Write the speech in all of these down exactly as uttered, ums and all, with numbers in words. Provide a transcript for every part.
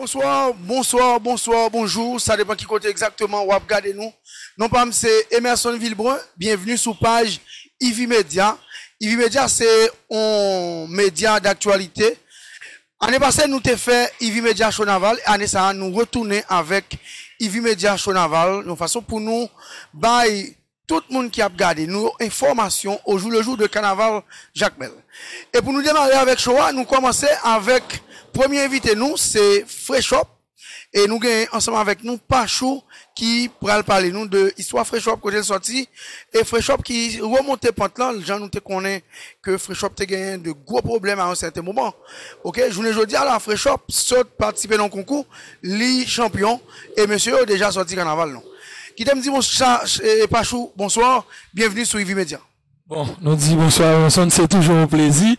Bonswa, bonswa, bonswa, bonjou. Sa depann ki kote egzakteman w ap gade nou. Non pa m se Emerson Vilbrun. Byenvni sou paj Ivy Media. Ivy Media se yon medya daktyalite. Ane pase nou te fè Ivy Media Show Naval. Ane sa a nou retounen avèk Ivy Media Show Naval yon fason pou nou bay tout moun ki ap gade nou enfòmasyon au jour le jour de kanaval Jakmèl. E pou nou demare avèk show a, nou kòmanse avèk premye envite nou, se Frechop. E nou gen ansanm avèk nou Pachou ki pral pale nou de istwa Frechop, kote l sòti, e Frechop ki remonte pant lan, jan nou te konnen ke Frechop te genyen de gwo pwoblèm a yon sèten moman. Oke, jounen jodi a la, Frechop sot patisipe nan yon konkou, li chanpyon, e mesye yo deja sòti kanaval nou. Kite m di bonswa, e, Pachou, bonswa, byenvni sou Ivy Media. Bon, nou di bonswa, Emerson, se toujou yon plezi,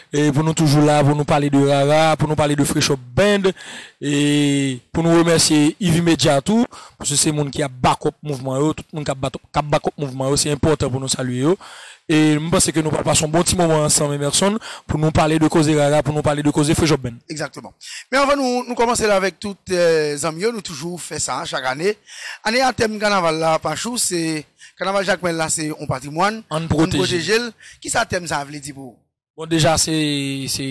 e, pou nou toujou la, pou nou pale de Rara, pou nou pale de Frechop Band, e pou nou remèsye Ivy Media tou, paske se moun ki ap back up mouvman yo, tout moun k ap bat-, k ap back up mouvman yo, se enpòtan pou nou salye yo. E m panse ke nou pral pase yon bon ti moman ansanm, Emerson, pou nou pale de koze Rara, pou nou pale de koze Frechop Band. Egzakteman. Men anvan nou, nou kòmanse la avèk tout, eh, zanmi yo, nou toujou fè sa chak ane. Ane a, tèm kanaval la, Pachou, se kanaval Jakmèl la, se yon patrimwàn. Ann pwoteje l. Kisa tèm sa a vle di pou ou? Bon, deja, se, se,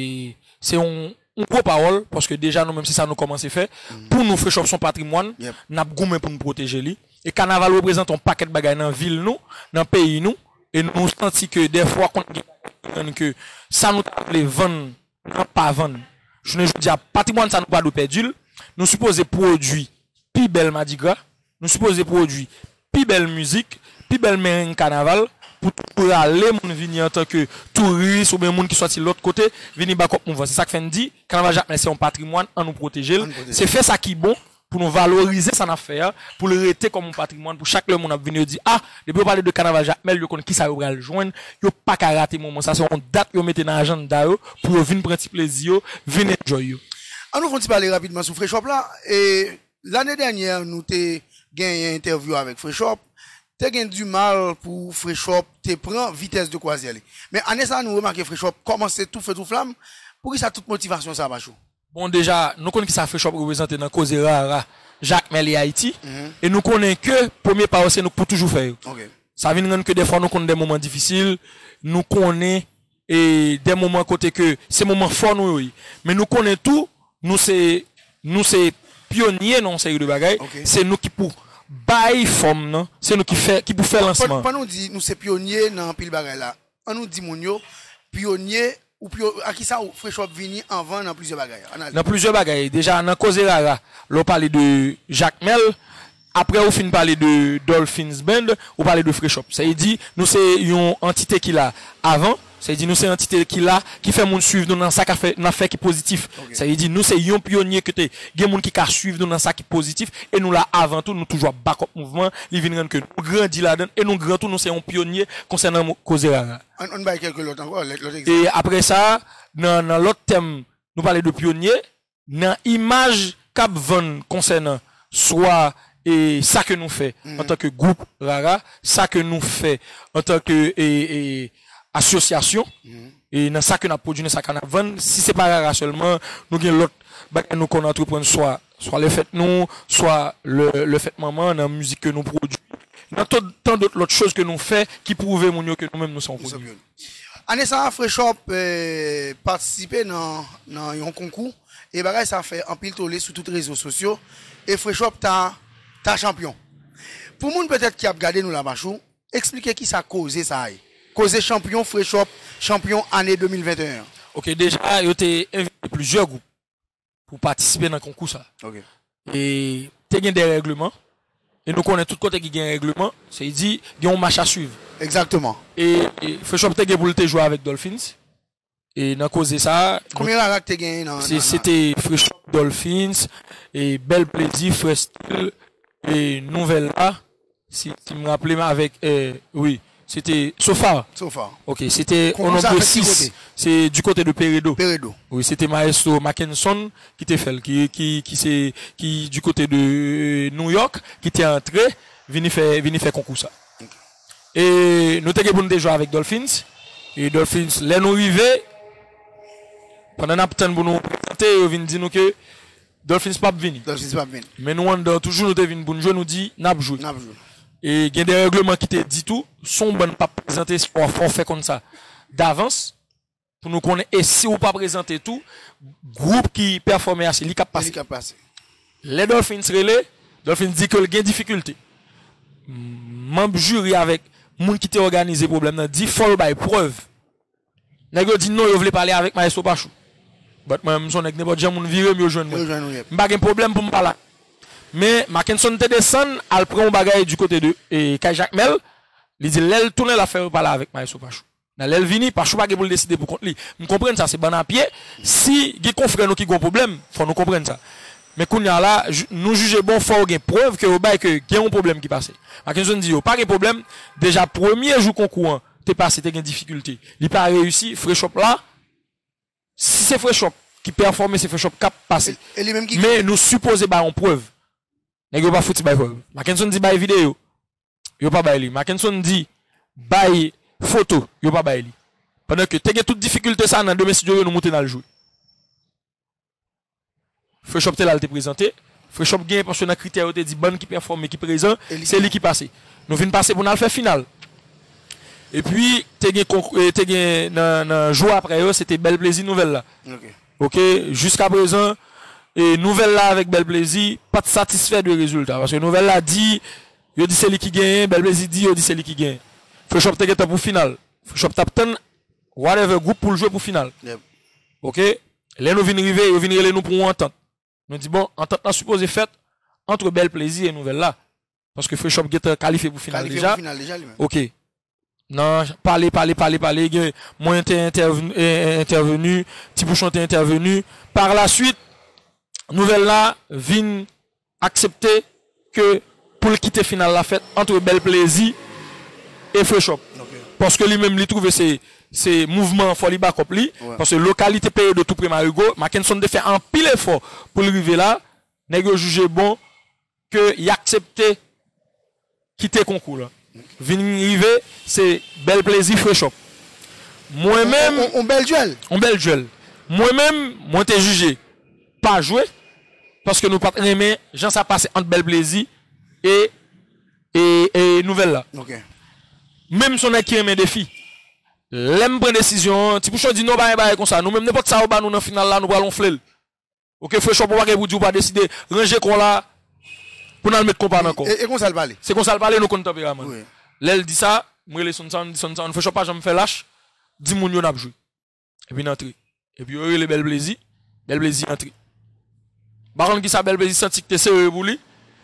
se yon, yon gwo pawòl, paske deja nou menm, se sa nou kòmanse fè. Pou nou, Frechop se yon patrimwàn, n ap goumen pou n pwoteje li. E kanaval reprezante yon pakèt bagay nan vil nou, nan peyi nou, e nou santi ke dèfwa konn gen ke sa nou ta vle vann, n ap pa vann. Jounen jodi a, patrimwàn sa nou pa dwe pèdi l. Nou sipoze pwodui pi bèl madigra, nou sipoze pwodui pi bèl mizik, pi bèl mereng kanaval, pou tou rale moun vini antanke touris oubyen moun ki sòti lòt kote, vini back up mouvman. Se sa k fè n di, kanaval Jakmèl se yon patrimwàn, ann nou pwoteje l. Se fè sa ki bon, pou nou valorize sa n ap fè a, pou l rete kòm yon patrimwàn, pou chak lè moun ap vini, yo di, a, depi yo pale de kanaval Jakmèl, yo konn kisa yo pral jwenn, yo pa ka rate moman sa, se yon dat yo mete nan ajanda yo, pou yo vin pran ti plezi yo, vin enjoy yo. Ann nou fè yon ti pale rapidman sou Frechop la, e lane dènyè, nou te genyen entèvyou avèk Frechop, te gen dimal pou Frechop te pran vitès de kwazyè li. Men ane sa a, nou remake Frechop kòmanse tou fe tou flam. Poukisa tout motivasyon sa, Pachou? Bon, deja, nou konn kisa Frechop reprezante nan koze Rara, Jakmèl e Ayiti. E nou konnen ke premye pa yo se nou k pou toujou fè yo. Sa vin rann ke dèfwa nou konn de moman difisil, nou konnen e de moman kote ke se moman fò nou yo ye. Men nou konnen tou, nou se, nou se pyonye nan yon seri de bagay. Se nou ki pou bay fòm nan, se nou ki fè, ki pou fè lansman. Pandan w di nou se pyonye nan anpil bagay la, ann nou di moun yo, pyonye, ou pyo-, a kisa ou Frechop vini anvan nan plizyè bagay? Ann ale. Nan plizyè bagay, deja nan koze Rara, lè w pale de Jakmèl, apre ou fin pale de Dolphins Band, ou pale de Frechop. Sa vle di, nou se yon antite ki la avan, sa vle di, nou se yon antite ki la, ki fè moun swiv nou nan sa k ap fè, n ap fè ki pozitif. Sa vle di, nou se yon pyonye kote gen moun ki ka swiv nou nan sa ki pozitif, e nou la avan tou, nou toujou ap back up mouvman, li vin rann ke nou grandi ladan l, e nou gran tou, nou se yon pyonye konsènan mo-, koze Rara. Ann, ann bay kèlke lòt ankò, lè, lòt egzanp. E apre sa, nan, nan lòt tèm, nou pale de pyonye, nan imaj k ap vann konsènan swa, e, sa ke nou fè antanke gwoup Rara, sa ke nou fè antanke, e, e, asosyasyon, e nan sa ke n ap pwodui, nan sa ke n ap vann, si se pa Rara sèlman, nou gen lòt bagay nou konn antreprann, swa, swa lè fèt nou, swa lè, lè fèt manman, nan mizik ke nou pwodui, nan tout, tan dòt lòt choz ke nou fè ki pwouve moun yo ke nou menm nou se yon pwodui. Ane sa a, Frechop, eh, patisipe nan, nan yon konkou, e bagay sa fè anpil tole sou tout rezo sosyo, e Frechop ta, ta chanpyon. Pou moun petèt ki ap gade nou la, Pachou, eksplike kisa koze sa a ye. Koze chanpyon, Frechop, chanpyon ane de mil venteyen an. Ok, deja, yo te envite plizyè gwoup pou patisipe nan konkou sa. E te gen de règleman. E nou konnen tout kote ki gen règleman, se di gen yon mach a swiv. Egzakteman. E, e Frechop te gen pou l te jwe avèk Dolphins. E nan koze sa, konbyen Rara k te genyen nan, se, nan, se nan te Frechop, Dolphins, e Bèl Plezi, Frè Stil, e Nouvèl La, si, si m raple m avèk, eh, wi, se te Sofa. Sofa. Ok, se te o nonb de sis. Se du kote de Peredo. Peredo. Wi, se te Maestro Mackenson ki te fè l, ki, ki, ki se, ki du kote de, eh, New York, ki te antre, vini fè, vini fè konkou sa. E nou te gen pou nou te jwe avèk Dolphins. E Dolphins, lè nou rive, pandan n ap tann pou nou prezante, yo vin di nou ke Dolphins p ap vini. Dolphins p ap vini. Men nou anndan toujou, nou te vin pou n jwe, nou di n ap jwe. N ap jwe. E gen de règleman ki te di tou, si w bann p ap prezante, fò w fè konn sa davans, pou nou konnen, e si w pa prezante tou, gwoup ki pèfòme a, se li k ap pase. Lè Dolphins rele, Dolphins di ke l gen difikilte. Manm jiri avèk moun ki te òganize pwoblèm nan di fò yo bay prèv. Nèg yo di non, yo vle pale avèk Maestro Pachou. But mwen menm, m se yon nèg, nenpòt jan moun vire m, yo jwenn mwen. M pa gen pwoblèm pou m pale. Men Mackenson te desann, al pran yon bagay di kote de e, kay Jakmèl. Li di lè l tounen, l ap fè yo pale avèk Maestro Pachou. Nan lè l vini, Pachou pa gen pou l deside pou kont li. M konprann sa, se bann a pye. Si gen konfrè nou ki gen yon pwoblèm, fò nou konprann sa. Men kounye a la, nou jije bon, fò yo gen prèv ke yo bay ke gen yon pwoblèm ki pase. Mackenson di yo pa gen pwoblèm. Deja premye jou konkou an te pase, te gen difikilte. Li pa reyisi, Frechop la, si se Frechop ki pèfòme, se Frechop k ap pase. Men nou sipoze bay yon prèv. Nèg yo pa fouti bay prèv. Mackenson di bay videyo. Yo pa bay li. Mackenson di bay foto. Yo pa bay li. Pandan ke te gen tout difikilte sa nan demen, si Dye vle, nou moute n al jwe. Frechop te la, l te prezante. Frechop genyen paske nan kritè yo te di bann ki pèfòme, ki prezan, se li ki pase. Nou vin pase pou n al fè final. Epi, te gen, te gen nan, nan jou apre yo, se te Bèl Plezi Nouvèl la. Ok, jiskaprezan, e, Nouvèl la avèk Bèl Plezi pa t satisfè de rezilta. Paske Nouvèl la di, yo di se li ki genyen, Bèl Plezi di, yo di se li ki genyen. Frechop te gentan pou final. Frechop t ap tann whatever gwoup pou l jwe pou final. Ok, lè nou vin rive, yo vin rele nou pou yon antant. Nou di bon, antant lan sipoze fèt antre Bèl Plezi e Nouvèl la. Paske Frechop gentan kalifye pou final deja. Ok. Nan pale, pale, pale, pale, gen mwen te entèveni, Ti Pouchon te entèveni. Par la suite, Nouvèl la vin aksepte ke pou l kite final la fèt antre Bèl Plezi e Frechop. Paske li menm, li twouve se, se mouvman an, fò li bakòp li. Paske lokalite Peyo de tou pre Marigo, Mackenson te fè anpil efò pou l rive la. Nèg yo jije bon ke y aksepte kite konkou la. Vin rive, se Bèl Plezi, Frechop. Mwen menm. On bèl dyèl. On bèl dyèl. Mwen menm, mwen te jije pa jwe, paske nou pa t renmen jan sa pase ant Bèl Plezi e, e, e Nouvèl la. Menm se yon nèg ki renmen defi. Lè m pran desizyon an, Ti Pouchon di non, pa gen bagay konsa. Nou menm, nenpòt sa yo ba nou nan final la, nou pral wonfle l. Ok, Frechop, ou pa gen pou di ou pa deside ranje kò w la pou n al met konpa nan kò w. E, e konsa l pale. Se konsa l pale, nou konn tanperaman l. Lè l di sa, m rele Sonn Sound, m di Sonn Sound, Frechop pa janm fè lach, di moun yo n ap jwe. Epi n antre. Epi yo rele Bèl Plezi, Bèl Plezi antre. M pa konn kisa Bèl Plezi santi ki te sere pou li.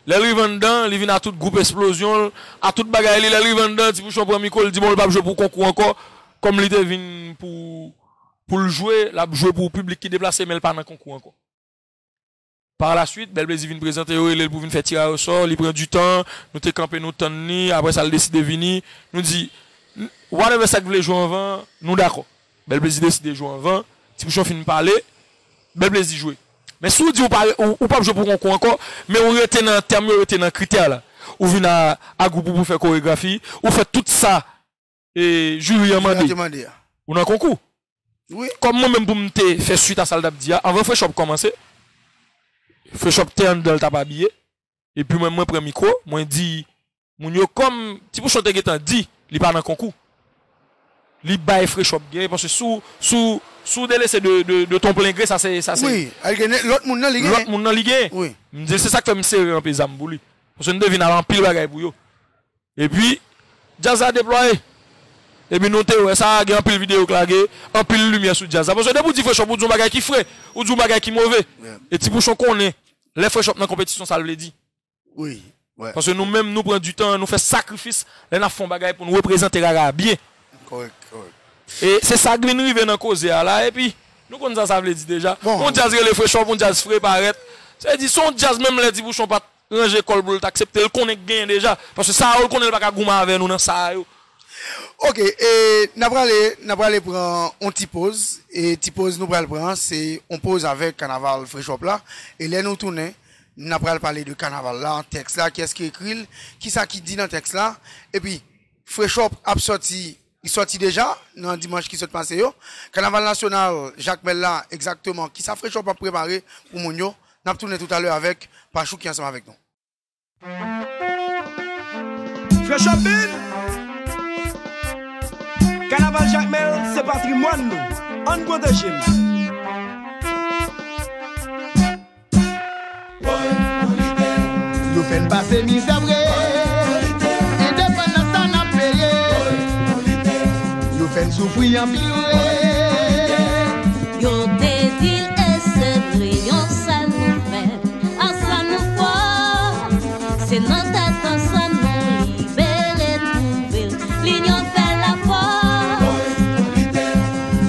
Lè l rive anndan, li vin a tout gwoup eksplozyon l, a tout bagay li. Lè l rive anndan, Ti Pouchon pran mikwo, l di bon, l p ap jwe pou konkou ankò, kòm li te vin pou pou l jwe, l ap jwe pou piblik ki deplase, men l pa nan konkou ankò. Par la suite, Bèl Plezi vin prezante, yo rele l pou vin fè tiraj osò, li pran ditan, nou te kanpe, nou tann li, apre sa, l deside vini, nou di, whatever sa k vle jwe anvan, nou dakò. Bèl Plezi deside jwe anvan, Ti Pouchon fin pale, Bèl Plezi jwe. Men si w di w pa, ou, ou p ap jwe pou konkou ankò, men ou rete nan tèm yo, rete nan kritè la. Ou vin a, a gwoup ou pou fè koregrafi, ou fè tout sa e, jiri an mande. Ou nan konkou. Kòm mwen menm pou m te fè swit a sa l t ap di a, anvan Frechop kòmanse, Frechop te anndan, l t ap abiye. Epi mwen, mwen pran mikwo, mwen di moun yo, kòm Ti Pouchon te gentan di li pa nan konkou, li bay Frechop genyen, paske si w, si w, si w delese de, de, de ton plen gre, sa se, sa se. Wi, al gen lòt moun nan li genyen. Lòt moun nan li genyen. M di l se sa k fè m sere anpe zam pou li. Paske m te vin al anpil bagay pou yo. Epi, djaz la deplwaye. Epi nou te wè sa, gen anpil videyo k lage, anpil limyè sou djaz la. Paske depi w di Frechop, ou di yon bagay ki fre, ou di yon bagay ki move. E Ti Pouchon konnen, lè Frechop nan konpetisyon, sa l vle di. Paske nou menm, nou pran ditan, nou fè sakrifis, lè n ap fè yon bagay pou nou reprezante Rara a byen. E se sa k vin rive nan koze a la, epi, nou konn sa sa vle di deja. Yon djaz rele Frechop, yon djaz fre parèt. Se vle di, se yon djaz menm lè Ti Pouchon pa t ranje kò l pou l t aksepte, l konnen k genyen deja. Paske sa yo, l konnen l pa ka goumen avè nou nan sa yo. Ok, e n a prale, n a prale pran yon ti poz. E ti poz nou pral pran an, se yon poz avèk kanaval Frechop la. E lè nou tounen, n a pral pale de kanaval la, tèks la, kiyès ki ekri l, kisa ki di nan tèks la. Epi, Frechop ap sòti, li sòti deja nan dimanch ki sot pase yo. Kanaval nasyonal Jakmèl la, egzakteman, kisa Frechop ap prepare pou moun yo. N ap tounen toutalè avèk Pachou ki ansanm avèk nou. Fresh up, Bin! Kanaval Jakmèl, se patrimwàn nou. Ann pwoteje l. Yo fè n pase mizè vre. Endepandans sa n ap peye. Yo fè n soufri anpil vre. Yo te di l e se vre, yon sèl nou fè. Ansanm nou fò, se nan tèt ansanm nou libere twouve l. Linyon fè lafòs.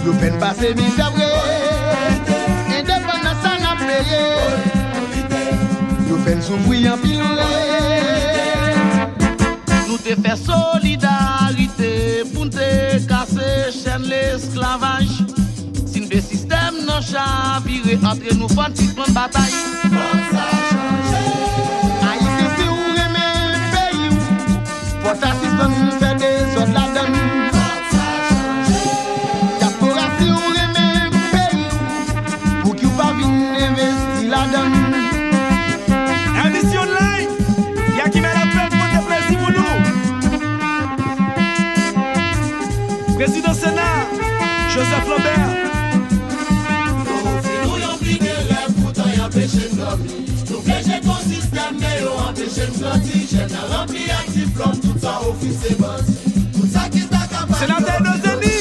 Yo fè n pase mizè vre. Endepandans sa n ap peye. Yo fè n soufri anpil vre. Nou te fè solidarite pou n te kase chèn lesklavaj. Si n vle sistèm nan chavire, antre nou fò n sispann batay. Ayisyen, si w renmen peyi w, fò w ta sispann fè dezòd ladan l. Dyaspora, si w renmen peyi w, pouki w pa vin envesti ladan l? Emisyon Live, Yakimèl ap fè l pote plezi pou nou. Prezidan Sena, Joseph Lambert. Yo ofri nou yon pli gen rèv, poutan y anpeche n dòmi. Nou vle jete yon sistèm, men yo anpeche n grandi. Jèn nan ranpli ak diplòm, tout sa ofri se bandi. Tout sa ki ta kapab. Senatè Edozeni,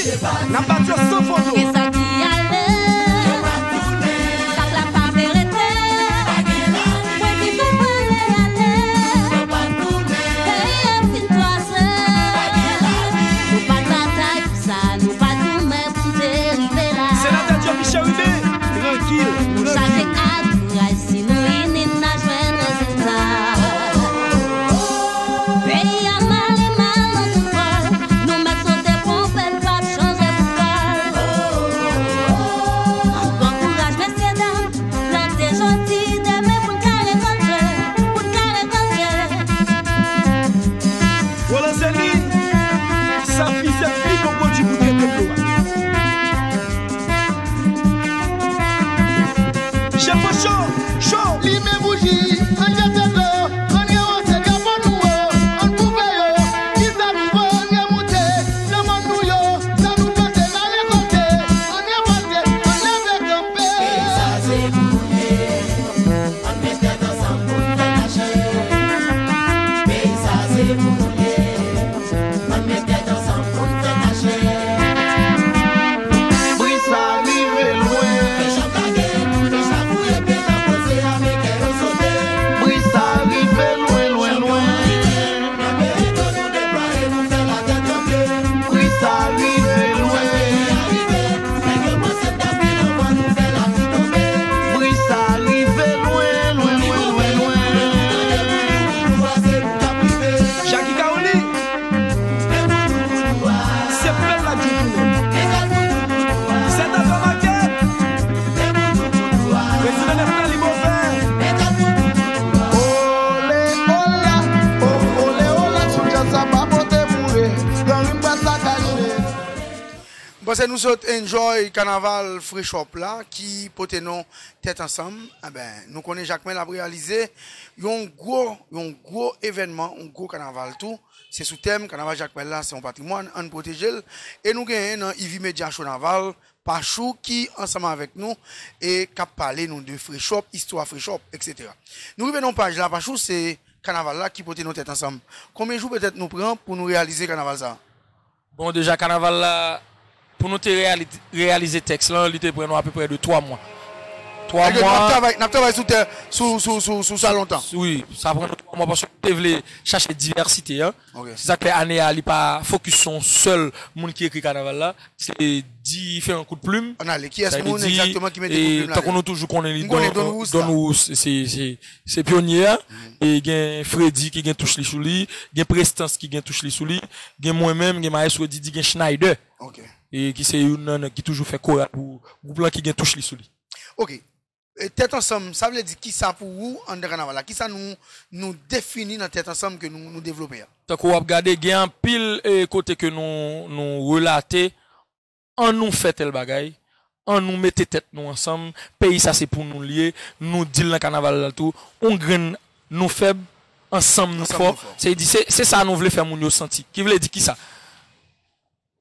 n ap bat yo san foto. Gen sa ki ale, sa k la pa vle rete. Mwen ki tou prale ale. Peyi a fin kwaze. Nou pa t batay pou sa, nou pa t goumen pou n te rive la. Senatè Joby Chérubin, trankil, Nou chache antouraj, si nou ini n a jwenn rezilta. Peyi a mal e mal nan tout bò. Nou mèt sote ponpe, n p ap chanje poutbòl. Pran kouraj, mesyedam, plante jodi, demen pou n ka rekolte, pou n ka rekolte. Roland Zeni, Safi se pi bon pwodui pou trete dlo a. Chèf cho, cho! Limen bouji, ann jete dlo, ann rewoze drapo nou wo, ann koupe yo. Kisa nou vo, ann remoute nan mòn nou yo. Sa nou plante n a rekòlte, ann revòlte, ann leve kanpe. Peyi sa se pou nou ye. Ann met tèt ansanm pou n fè mache. Peyi sa se pou nou ye. Ann met tèt ansanm pou n fè mache. Bri sa rive lwen. Pechòp lage, pechòp fouye, pechòp poze, avèk kè yo sote. Bri sa rive lwen, lwen, lwen. Nan peyi nou deplwaye, nou fè latèt kanpe. Bri sa rive lwen. Nèg yo panse n t ap vin anvan nou fè lapli tonbe. Bri sa rive lwen, lwen, lwen, lwen, lwen. Nou pase, nou t ap rive. Jackie Kaoli, se pèp la k di tounen. Sèt avril maket, Prezidan Neftali Bovè. Ole, ola, o, ole, ola, sou djaz sa pa pote boure. Gran rim pa sakaje. M panse nou sot enjoy kanaval Frechòp la ki pote non Tèt Ansanm. Enben, nou konnen Jakmèl ap reyalize yon gwo, yon gwo evènman, yon gwo kanaval tou. Se sou tèm kanaval Jakmèl la, se yon patrimwàn, ann pwoteje l. E nou genyen nan Ivy Media Show Naval, Pachou ki ansanm avèk nou e k ap pale nou de Frechòp, istwa Frechòp, etsetera. Nou rive nan yon paj la, Pachou, se kanaval la ki pote non Tèt Ansanm. Konbyen jou petèt nou pran pou nou reyalize kanaval sa a? Bon, deja, kanaval la, pou nou te reyali- reyalize tèks lan, li te pran nou apeprè de twa mwa. Twa Nèg yo, n ap mwa. travay, n ap travay sou tè, sou, sou, sou, sou sa lontan. Wi, sa pran nou twa mwa paske nou te vle chache divèsite, an. Ok. Se sa k fè ane a, li pa fokis sou yon sèl moun ki ekri kanaval la. Se diferan kout plim. Ann ale, kiyès Sa vle moun di, egzakteman ki mete e, kout plim tankou ladan? Nou toujou konnen li, M konnen Don, Don Wous la. Don Wous, se, se, se pyonye a. E gen Freddy ki gen touch li sou li, gen Prestans ki gen touch li sou li, gen mwen menm, gen Maestro Didi, gen Schneider. Ok. E ki se youn nan nèg ki toujou fè koral pou gwoup lan ki gen touch li sou li. Ok. E, Tèt Ansanm, sa vle di kisa pou ou anndan kanaval la? Kisa nou, nou defini nan Tèt Ansanm ke nou, nou devlope a? Tankou w ap gade, gen anpil, e, kote ke nou, nou relate, ann nou fè tèl bagay, An nou mete tèt nou ansanm, peyi sa se pou nou l ye, nou di l nan kanaval la tou, yon grenn nou fèb, ansanm nou fò. Se di, se, se sa nou vle fè moun yo santi. Ki vle di kisa?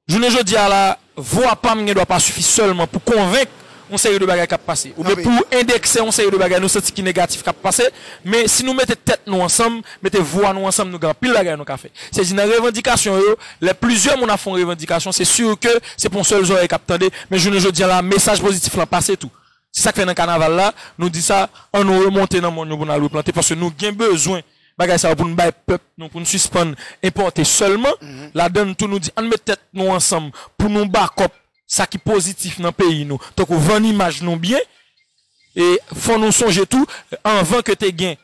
Jounen jodi a la, vwa pa m gen dwa pa sifi sèlman pou konvenk yon seri de bagay k ap pase. Oubyen pou endekse yon seri de bagay nou santi ki negatif k ap pase. Men si nou mete tèt nou ansanm, mete vwa nou ansanm, nou gen anpil bagay nou ka fè. Se di nan revandikasyon yo, lè plizyè moun ap fè yon revandikasyon, se si ke se pa yon sèl zòrèy k ap tande, men jounen jodi a la, mesaj pozitif lan pase tou. Se sa k fè nan kanaval la, nou di sa, an nou remonte nan mòn yo pou n al replante, paske nou gen bezwen bagay sa yo pou n bay pèp nou, pou n sispann enpòte sèlman. Ladann tou, nou di, ann met tèt nou ansanm pou nou bakòp sa ki pozitif nan peyi nou, tankou vann imaj nou byen. E fò nou sonje tou, anvan ke te gen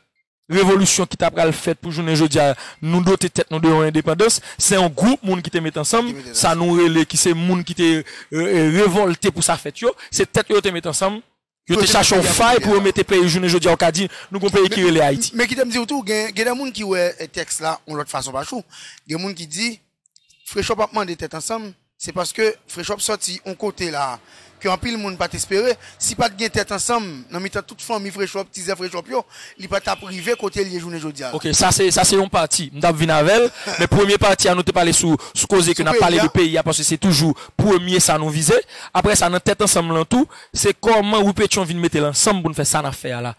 revolisyon ki ta pral fèt pou jounen jodi a, nou dote tèt nou de yon endepandans, se yon gwoup moun ki te met ansanm, sa nou rele ki se moun ki te, e, e, revòlte pou sa fèt yo, se tèt yo te met ansanm, yo te chache yon fay pou yo mete peyi jounen jodi a, ou ka di, nou gon peyi ki rele Ayiti. Men kite m di w tou, gen, gen de moun ki wè, e, tèks la yon lòt fason, Pachou. Gen moun ki di, Frechòp ap mande tèt ansanm, se paske Frechòp sòti yon kote la ke anpil moun pa t espere. Si pa t gen tèt ansanm nan mitan tout fanmi Frechòp, tizè Frechòp yo, li pa t ap rive kote l ye jounen jodi a la. Ok, sa se, sa se yon pati. M t ap vin avè l, men premye pati a, nou te pale sou, sou koze ke n ap pale de peyi a, paske se toujou premye sa nou vize. Apre sa, nan tèt ansanm lan tou, se kòman Wi Petyon vin mete l ansanm pou n fè sa n ap fè a la.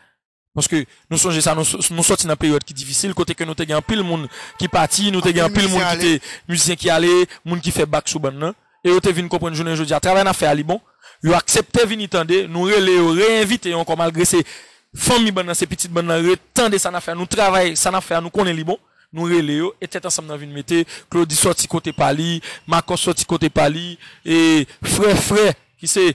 Paske nou sonje sa, nou, nou sòti nan peryòd ki difisil, kote ke nou te gen anpil moun ki pati, nou te gen anpil moun ki te, mizisyen ki ale, moun ki fè bak sou bann nan. E yo te vin konprann jounen jodi a, travay n ap fè a li bon. Yo aksepte vini tande, nou rele yo, reenvite yo ankò, malgre se fanmi bann nan, se pitit bann nan, ret tande sa n ap fè a, nou travay, sa n ap fè a, nou konnen li bon. Nou rele yo, e tèt ansanm nan vin mete, Claudy sòti kote pa li, Makòs sòti kote pa li, e Frè Frè, ki se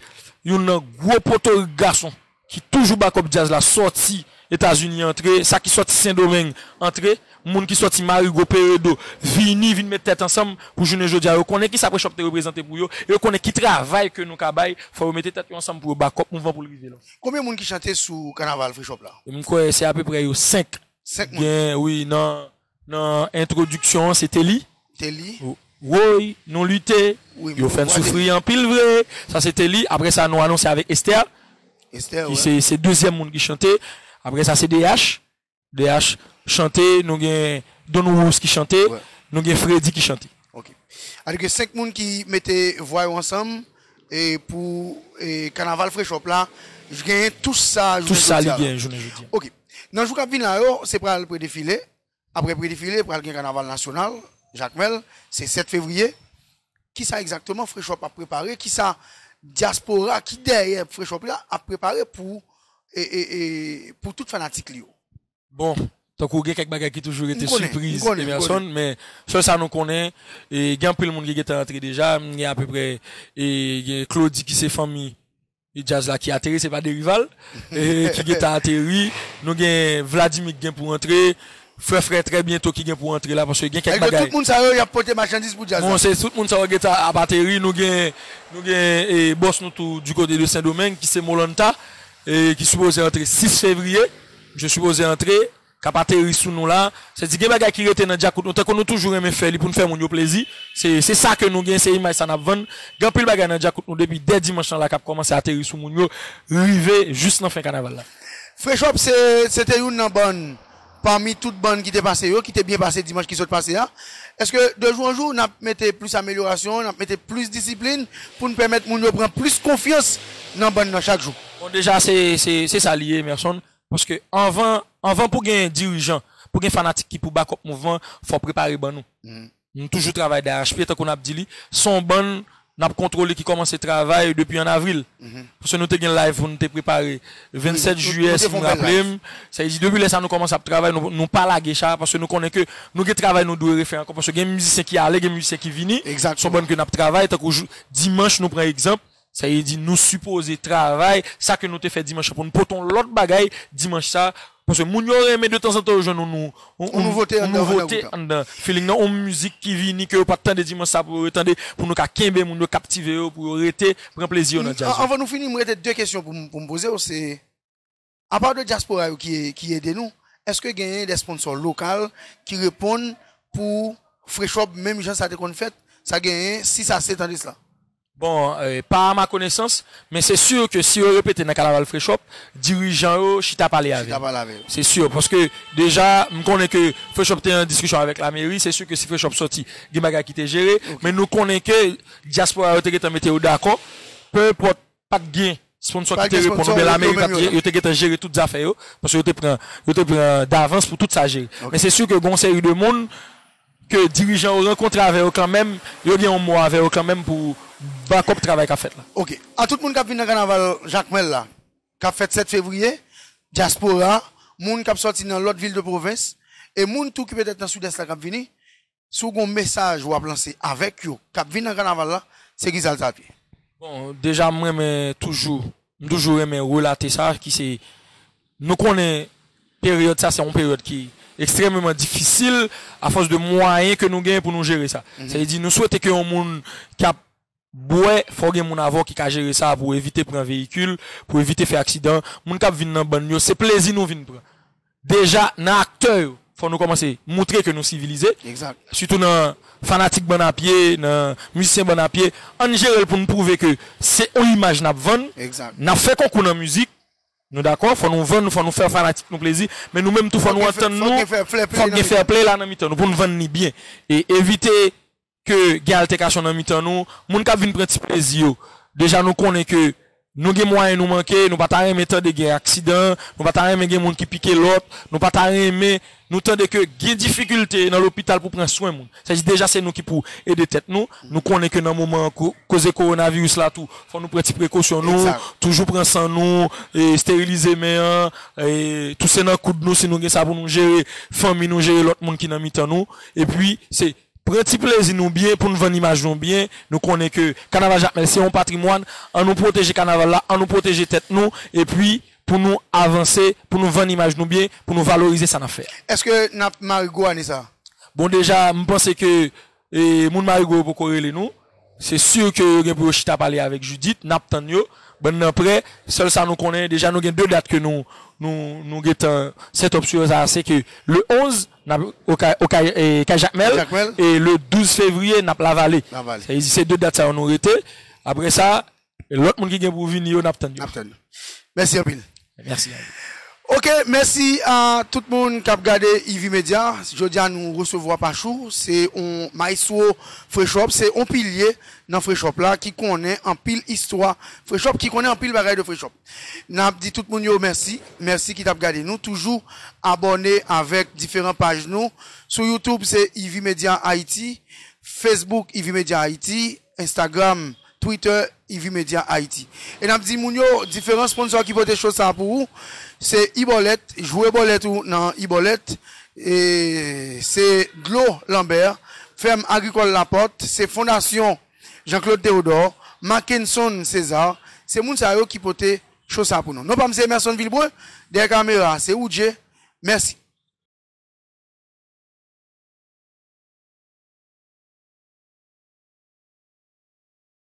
youn nan gwo potorik gason ki toujou bakòp djaz la, sòti Etazini antre, sa ki sòti Sendomeng antre, moun ki sòti Marigo, Peredo, vini, vin met tèt ansanm pou jounen jodi a. Yo konnen kisa Frechòp te reprezante pou yo, e yo konnen ki travay ke nou ka bay, fò yo mete tèt yo ansanm pou yo bakòp mouvman pou l rive lwen. Konbyen moun ki chante sou kanaval Frechòp la? M kwè se apeprè yo senk. Senk moun. Gen, wi, nan, nan entwodiksyon an, se te li. Te li. Woy, nou lite. Wi, yo fè n soufri anpil vre. Sa se te li. Apre sa, nou anonse avèk Esther. Esther, ki se, se dezyèm moun ki chante. Apre sa, se D H. D H chante. Nou gen Don Rose ki chante. Nou gen Freddy ki chante. Ok. Alò gen senk moun ki mete vwa yo ansanm e pou e, kanaval Frechòp la, genyen tout sa jounen jodi a la. Tout sa li genyen jounen jodi a. Ok. Nan jou k ap vin la yo, se pral pre defile. Apre pre defile, pral gen kanaval nasyonal, Jakmèl, se sèt fevriye. Kisa egzakteman Frechòp ap prepare? Kisa dyaspora ki dèyè Frechòp la ap prepare pou, e, e, e, pou tout fanatik li yo? Bon, tankou gen kèk bagay ki toujou rete sipriz, Emerson, men sèl sa nou konnen, e, gen anpil moun ki gentan antre deja, m gen apeprè, e, gen Claudy ki se fanmi e djaz la ki ateri, se pa de rival, e, ki gentan ateri. Nou gen Vladimir ki gen pou antre, Frè Frè trè byento ki gen pou antre la, paske gen kèk bagay. Tout moun sa yo, y ap pote machandiz pou djaz la. Bon, se tout moun sa yo gentan ap ateri. Nou gen, nou gen, e, bòs nou tou du kote de Sendomeng, ki se Molanta, e, ki sipoze antre sis fevriye. Misye sipoze antre, k ap ateri sou nou la. Se di gen bagay ki rete nan djakout nou, tankou nou toujou renmen fè li pou n fè moun yo plezi. Se, se sa ke nou gen, se imaj sa n ap vann. Gen anpil bagay nan djakout nou depi dè dimanch lan la k ap kòmanse ateri sou moun yo, rive jis nan fen kanaval la. Frechòp se, se te youn nan bann, pami tout bann ki te pase yo, ki te byen pase dimanch ki sot pase a. Èske de jou an jou, n ap mete plis amelyorasyon, n ap mete plis disiplin pou n pèmèt moun yo pran plis konfyans nan bann nan chak jou? Bon, deja, se, se, se sa li ye, Emerson. Paske anvan, anvan pou gen dirijan, pou gen fanatik ki pou bakòp mouvman, fò prepare bann nou. M toujou travay dèyè H P, tankou n ap di li, se yon bann n ap kontwole ki kòmanse travay depi an avril. Paske nou te gen live pou nou te prepare vennsèt jiyè, si m raple m. Sa vle di, depi lè sa nou kòmanse ap travay, nou, nou pa lage cha, paske nou konnen ke nou gen travay nou dwe refè ankò, paske gen mizisyen ki ale, gen mizisyen ki vini. Se yon bann ke n ap travay, tankou jou, dimanch, nou pran egzanp, Sa vle di, nou sipoze travay, sa ke nou te fè dimanch sa, pou n pote yon lòt bagay dimanch sa. Paske moun yo renmen detanzantan yo jwenn yon nou, yon, yon nouvote anndan feeling nan, yon mizik ki vini ke yo pa t tande dimanch sa pou yo retande, pou nou ka kenbe moun yo, kaptive yo, pou yo rete pran plezi yo nan djaz la. Anvan nou fini, mwen rete de kesyon pou m, pou m poze w, se, apa de dyaspora yo ki, ki ede nou, èske genyen de sponsò lokal ki reponn pou Frechòp menm jan sa te konn fèt, sa genyen sis a sèt an de sila? Bon, euh, pa a ma konesans, men se si ke si yo repete nan kanaval Freshop, dirijan yo chita pale avè yo. Se si, paske deja, m konnen ke Freshop te an diskisyon avèk lameri, se si ke si Freshop sòti, gen bagay ki te jere, men nou konnen ke dyaspora yo te gentan mete yo dakò, pe enpòt, pa t gen sponsò ki te reponn, oubyen lameri pa t, yo te gentan jere tout zafè yo, paske yo te pran, yo te pran davans pou tout sa jere. Men se si ke gen yon seri de moun, ke dirijan yo rankontre avè yo kanmenm, yo gen yon mo avè yo kanmenm pou bakòp travay k ap fèt la. Ok. A tout moun k ap vin nan kanaval Jakmèl la, k ap fèt sèt fevriye, dyaspora, moun k ap sòti nan lòt vil de pwovens, e moun tou ki petèt nan Sidès la k ap vini, si w gen yon mesaj w ap lanse avèk yo, k ap vin nan kanaval la, se kisa l ta dwe ye? Bon, deja, m renmen toujou, m toujou renmen relate sa, ki se, nou konnen peryòd sa, se yon peryòd ki ekstrèmeman difisil, afòs de mwayen ke nou genyen pou nou jere sa. Sa vle di, nou swete ke yon moun k ap bwè, fò gen moun avè w ki ka jere sa pou evite pran veyikil, pou evite fè aksidan. Moun k ap vin nan bann yo, se plezi nou vin pran. Deja, nan aktè yo, fò nou kòmanse moutre ke nou sivilize. Sitou nan fanatik bann a pye, nan mizisyen bann a pye. Ann jere l pou n pwouve ke se yon imaj n ap vann. N ap fè konkou nan mizik. Nou dakò? Fò nou vann, fò nou fè fanatik nou plezi. Men nou menm tou, fò nou antann nou. Fòk gen fair play la nan mitan nou pou n vann li byen. E evite ke gen altèkasyon nan mitan nou. Moun k ap vin pran ti plezi yo, deja nou konnen ke nou gen mwayen nou manke, nou pa ta renmen tande gen aksidan, nou pa ta renmen gen moun ki pike lòt, nou pa ta renmen nou tande ke gen difikilte nan lopital pou pran swen moun. Sa di deja se nou ki pou ede tèt nou. Nou konnen ke nan moman ko-, koze kowonaviris la tou, fò nou pran ti prekosyon nou, toujou pran san nou, e, esterilize men an, e, touse nan koud nou si nou gen sa pou nou jere fanmi nou, jere lòt moun ki nan mitan nou. Epi, se pran ti plezi nou byen pou n vann imaj nou byen. Nou konnen ke kanaval Jakmèl se yon patrimwàn. Ann nou pwoteje kanaval la, ann nou pwoteje tèt nou, epi pou nou avanse, pou nou vann imaj nou byen, pou nou valorize sa n ap fè a. Èske n ap mare gwo ane sa? Bon, deja, m panse ke, e, moun Marigo yo poko rele nou. Se si ke yo gen pou yo chita pale avèk Judith, n ap tann yo. Bann nan prè, sèl sa nou konnen, deja nou gen de dat ke nou, nou, nou gentan set up sou yo, sa se ke le onz, n ap Okay, Okay, e, Kay Jakmèl, e le douz fevriye, n ap Lavale. Sa vle di se de dat sa yo nou rete. Apre sa, lòt moun ki gen pou vini yo, n ap tann yo. N ap tann yo. Mèsi anpil. Mèsi a ou. Ok, mèsi a tout moun k ap gade Ivy Media. Jodi a nou resevwa Pachou, se yon maestro Freshop, se yon pilye nan Freshop la ki konnen anpil istwa Freshop, ki konnen anpil bagay de Freshop. N ap di tout moun yo mèsi, mèsi ki t ap gade nou. Toujou abòne avèk diferan paj nou. Sou YouTube se Ivy Media Haiti, Facebook Ivy Media Haiti, Instagram, Twitter, Ivy Media Haiti. E n ap di moun yo, diferan sponsò ki pote cho sa pou ou, se Ibòlèt, jwe bòlèt ou nan Ibòlèt, e se Dlo Lambert, Fèm Agrikòl Lapòt, se Fondasyon Jean Claude Théodore, Mackenson César, se moun sa yo ki pote cho sa pou nou. Non pa m se Emerson Vilbrun, dèyè kamera se Woodjé. Mèsi.